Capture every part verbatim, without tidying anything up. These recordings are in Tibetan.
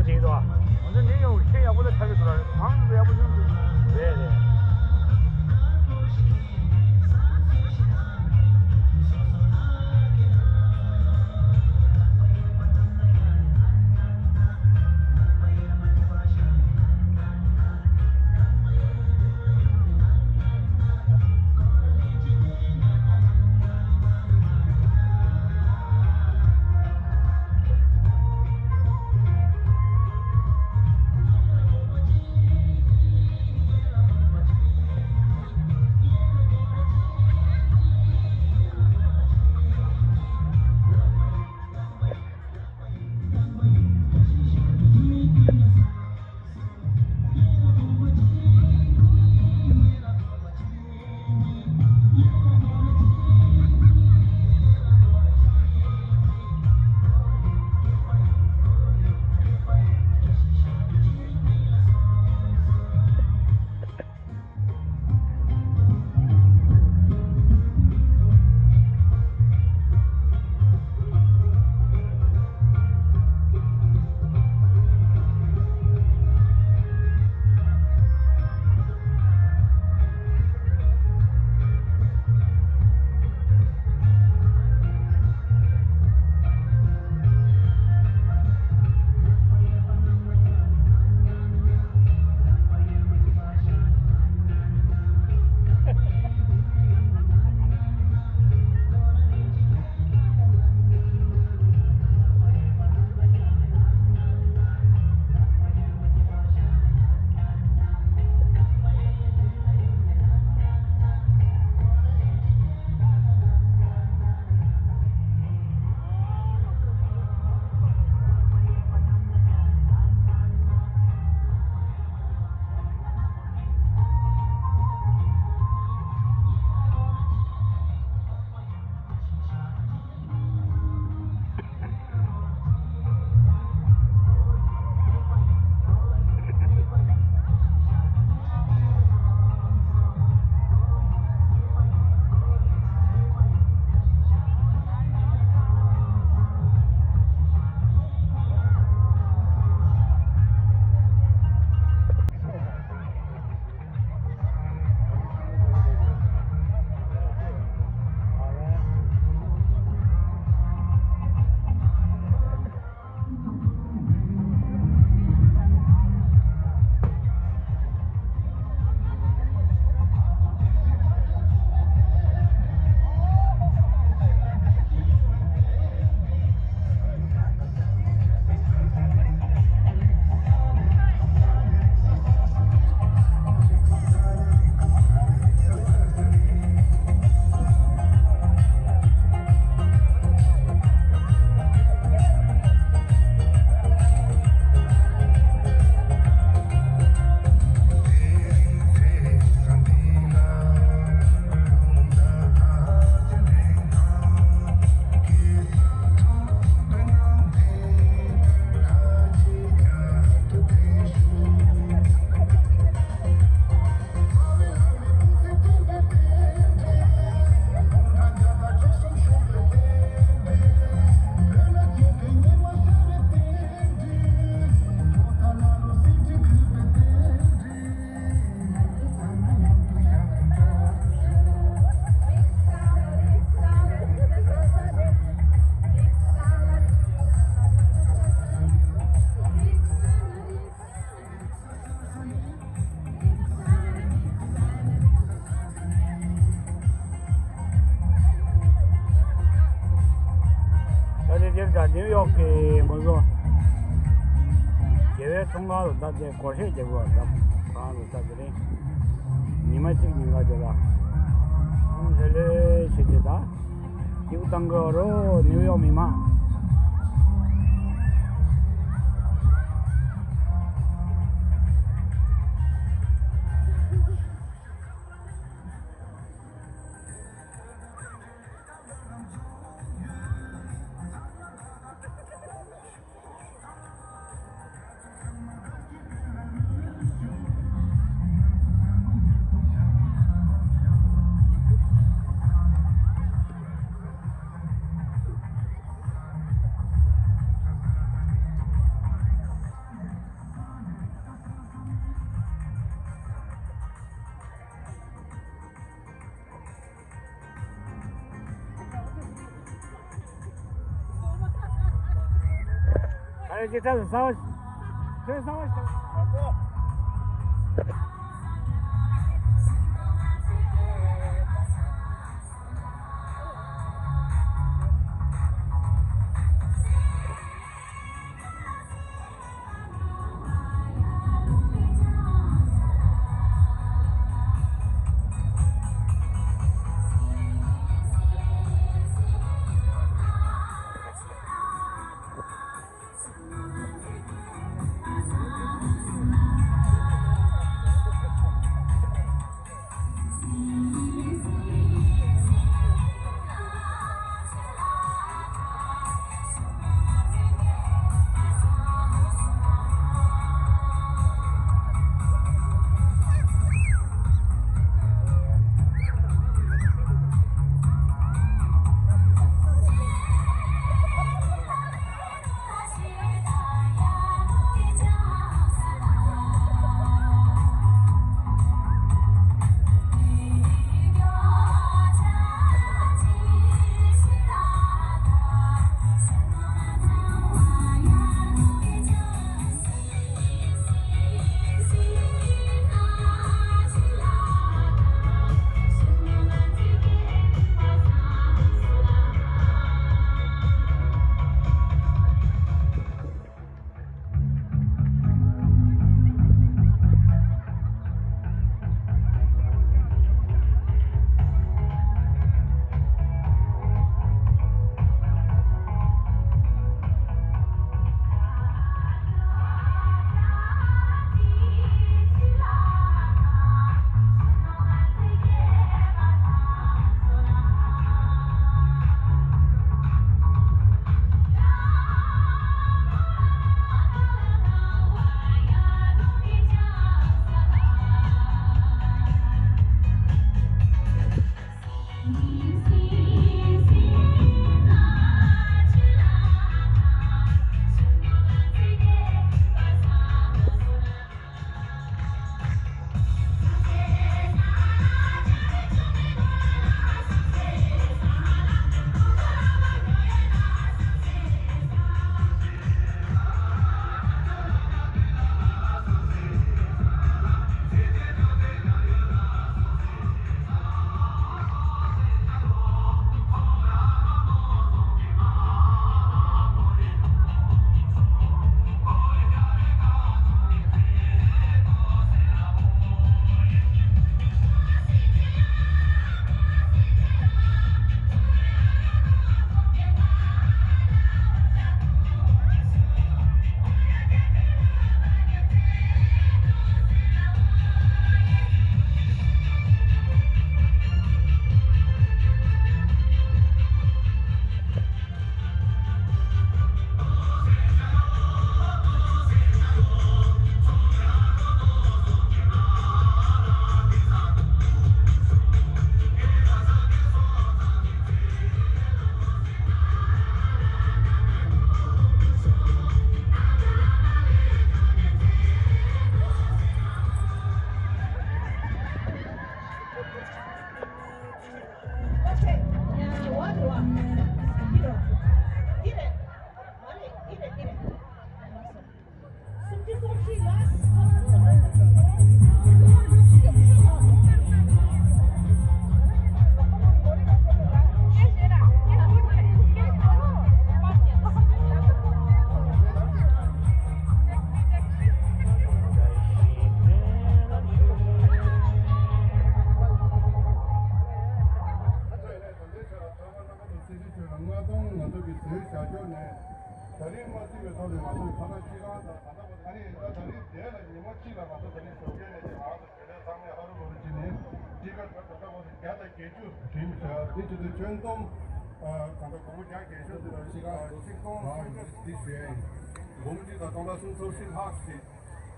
ཅིག་དང་། འོ་ན་འདི་ཡང་ཁྱེད་ཡག་པོ་ལ་ཆགས་ཀྱི་འདུག་ར། གང་ཡག་པོ་ཡོང་འདུག་རེད་རེད། ད་ལྟ་འདིར་ད་ནིའུ་ཡོག་གི་མུ་ཟོ། རྒྱལ་བའི་ཚོང་ཁང་དུ་ད་ལྟ་སྒོར་གཞས་རྒྱག་དགོས་པ་ད་གང་དུ་ད་དེ་རིང་ཉི་མ་གཅིག་ཉིན་ག་དེ་ལ་ལྷོད་ལྷོད་བྱེད་དེ་ད་སྐྱིད་པོ་བཏང་དགོས་རོ་ནིའུ་ཡོག་མི་མང་། ཅེས་བཀྲ་ཤིས་བཟང་བ། ཐོས་བཟང་བ་ཞིག་ད་རིང་མ་བརྩིས་པའི་ཐོག་ནས་ང་ཚོས་ཁ་ལག་སྤྱི་ཁང་དང་ད་ལྟ་བར་དུ་ཨ་ནི་ད་ད་རིང་དེ་ལ་ཉི་མ་གཅིག་ལ་ང་ཚོ་ད་རིང་ཞོགས་ཀས་ནས་ང་ཚོ་བོད་ལས་ཚང་མས་ཧ་རུ་ཧུ་རུ་བྱས་ནས་ཊི་ཀེ་ཊི་ད་ལྟ་བར་དུ་བརྒྱ་དང་བརྒྱད་ཅུ་བྲིས་མི་ཤག་དེ་བྱེད་དུས་ཁྱོན་བསྡོམས་ད་ལྟ་སྒོར་མོ་བརྒྱ་བརྒྱད་ཅུ་ཆིག་སྟོང་ཆིག་སྟོང་ཞུ་ཡ་ཡིན། སྒོར་མོ་གཅིག་དང་སྟོང་ཕྲག་སུམ་ཅུ་སོ་བཞི་ལྷག་ཞིག་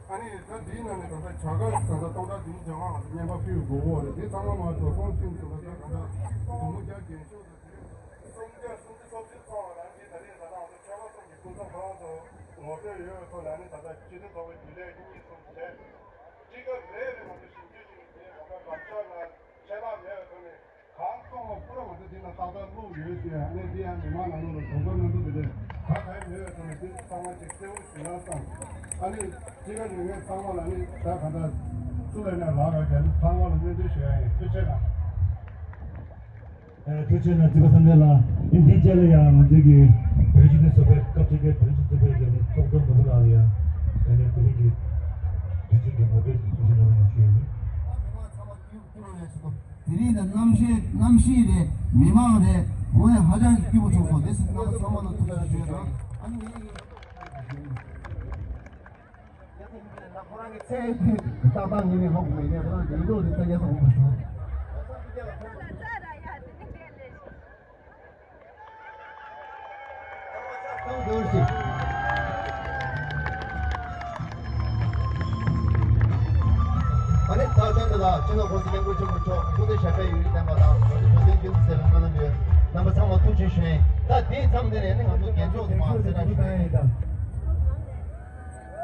ཨ་ནི་ད་འདིའི་ནང་ནས་ད་ལྟ་བྱ་དགའ་ད་ལྟ་སྟོང་ཕྲག་བདུན་བརྒྱ་ལྔ་ང་ཚོ་རྔན་པ་ཕུལ་དགོས་པ་རེད། དེ་ཚང་མ་མར་འགྲོ་སོང་ཕྱིན་ཚུལ་ལ་ད་ད་ལྟ་སྒོར་མོ་བརྒྱ་རྒྱན་ཤོག་ད་དེ་སུམ་བརྒྱ་སུམ་ཅུ་སོ་བཞི་ཚང་བ་རང་གིས་ད་རེས་ད་ལྟ་ང་ཚོ་ཆོལ་ཁ་གསུམ་གྱི་སྐུ་ཚབ་ཁང་ཚོ་ངོ་སྤྲོད་ཡོད་པའི་ཐོག་ནས་ཨ་ནི་ད་ལྟ་སྤྱི་མཐུན་ཚོགས་པའི་རྒྱུན་ལས་གཉིས་གསུམ་བྱས། ཊི་ཀེ་ཊི་རེ་རེ་ང་ཚོ་ཞིབ་འཇུག་བྱས་ནས་དེ་ང་ཚོ་རང་ཅག་ལ་ཆད་ལྷག་མེད་པའི་ཐོག་ནས་གང་ཚང་མ་པུ་ར་ང་ཚོ་འདི་ན་ཏག་ཏག་བླུགས་ཡོད་ཅེས་ཨ་ནི་འདི་ཡང་མི་མང་ནང་ལོགས་ལ་གྲོང་ཚོ་ནང་དུ་དེ་འདྲའི་ག་ ད་ཡོད་ཡོད་ཚང་མ་འདི་ཚང་མ་ཅིག་གསལ་པོ་ཞུ་ན་བསམ། ཨ་ནི་སྤྱི་ཁ་ནས་ངས་ཚང་མ་ལ་ནི་ད་ག་འདྲ་སུ་ལ་ནས་ལག་ག་ག་ནི་ཚང་མ་ལ་སྙན་སེང་ཞུ་ཡ་ཡིན། ཐུགས་རྗེ་གནང་། ཐུགས་རྗེ་གནང་། རྩིས་པ་བསམ་གཏན་ལགས། འདིའི་རྗེས་ལ་ཡང་ང་ཚོའི་གི་བོད་སྤྱི་ནས་བཟོ་པའི་སྐབས་ཅིག་གི་བོད་སྤྱི་བཟོ་པའི་གི་ནི་ཚོགས་གཙོ་ནོར་བུ་ལགས་ལ་ཡང་ཨ་ནི་དེ་རིང་གི་དུས་ཆེན་གྱི་ངོ་སྤྲོད་ཀྱི་གསུང་བཤད་གནང་རོགས་ཞུ་ཡ་ཡིན། དེ་རིང་ལ་གནམ་གཤིས་གནམ་གཤིས་རེད། མི་མང་རེད། འོ་ཡ་ཧ་ཅང་གི་སྐྱིད་པོ་བྱུང་སོང་། དེ་སྲིད་རྣམ་པ་ཚང་མ་ལ་ཐུགས་རྗེ་ཆེ་ཞུ་ཡ་དང་། ཨ་ནི་ངས་ཁོ་རང་གི་ཚེ་ཏག་ཏག་ངེས་མེད་ཧོབ་མེད་ནས་ཁོ་རང་གི་འདོད་དེ་ཚེ་ཡས་ཧོབ་མ་བྱུང་། ཨ་ནི་ད་ལྟ་འདི་ལ་སྤྱི་ནོར་༸གོང་ས་༸སྐྱབས་མགོན་ཆེན་པོ་མཆོག་སྐུ་ཚེ་ཞབས་པད་ཡུན་རིང་བརྟན་པ་དང་། ང་ཚོ་བོད་དོན་རྒྱུན་དུ་ཟེར་བའི་སྨོན་ལམ་ཡོད། རྣམ་པ་ཚང་མ་ཐུགས་རྗེ་ཆེ་ཞུ་ཡིན། ད་དེའི་མཚམས་འདི་ནས་ནི་ང་ཚོ་རྒྱལ་མཆོག་ཚང་མ་གསལ་བསྒྲགས་ཞུ་ཡིན། ལགས་སོ།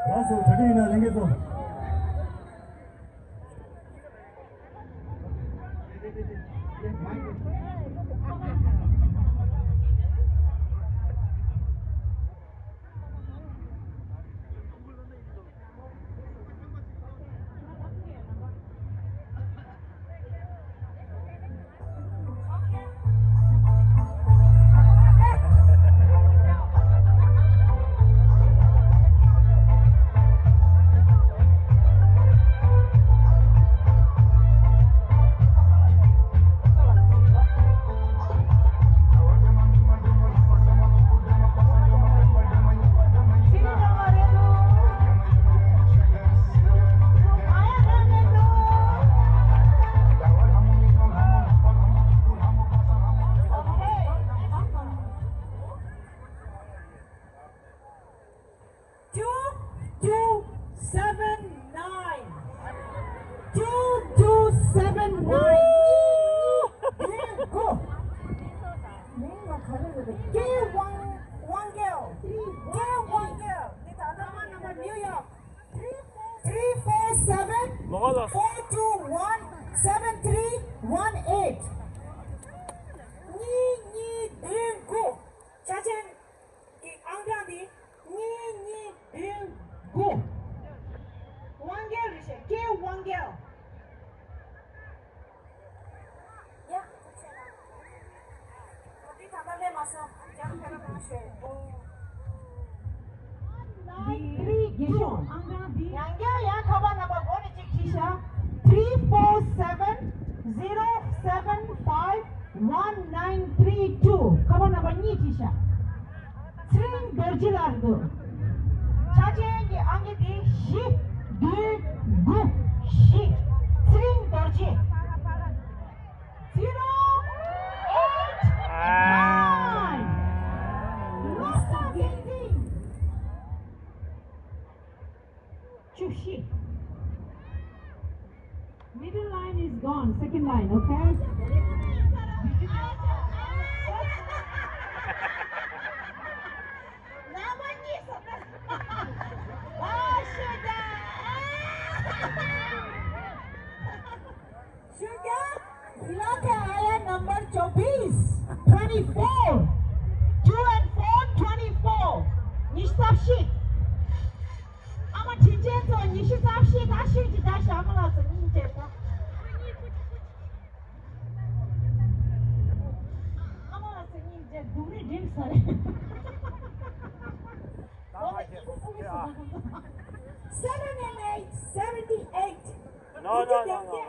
གྲ་སྒྲིག་ཡིན་ན་ལྷན་རྒྱས་ཚོ། Two two seven nine. Two two seven nine. Go. K one one girl. K one girl. This another number, New York. Three four seven, four two one, seven three one eight. གཉིས་གཉིས་བདུན་དགུ། ཆ་ཆེན་གྱི་ཨང་གྲངས་འདི་གཉིས་གཉིས་བདུན་དགུ། དབང་རྒྱལ་རེད་ཤག K one girl. ཡ། འདི་ད་ལྟ་སླེབས་མ་སོང་། རྒྱང་ཕེབས་རོགས་གནང་ཞུ། ཡང་བསྐྱར་ཡང་ཁ་པར་ནམ་བར་འགོ་ནས་གཅིག་བྲིས་ཤག three four seven zero seven five one nine three two། ཁ་པར་ནམ་བར་གཉིས་བྲིས་ཤག་ཚེ་རིང་རྡོ་རྗེ་ལགས་འདུག་ཆ་ཆེན་གྱི་ཨང་ཀི་དེ་བཞི་བདུན་དགུ་བཞི། ཚེ་རིང་རྡོ་རྗེ། Zero eight nine. བློ་བཟང་བསྟན་འཛིན། བཅུ་བཞི། Middle line is gone. Second line, okay? ཞུ་རྒྱུ། འདི་ལ་ཕེབས་ཨ་ཡ་number chobis, twenty four, two and four, twenty four. ཉི་ཤུ་རྩ་བཞི། ཨ་མ་དྲིན་ཅན་ཚོ་ཉི་ཤུ་རྩ་བཞི་ད་ཤོད་ཀྱི་ད་ཞྭ་མོ་ལ་ཚོ་སྙིང་རྗེ་ད། ཨ་མ་ལ་ཚོ་སྙིང་རྗེ་སྡུག་རུས་འགྲིག་ས་རེད། Seven and eight, seventy eight. No, no, no, no.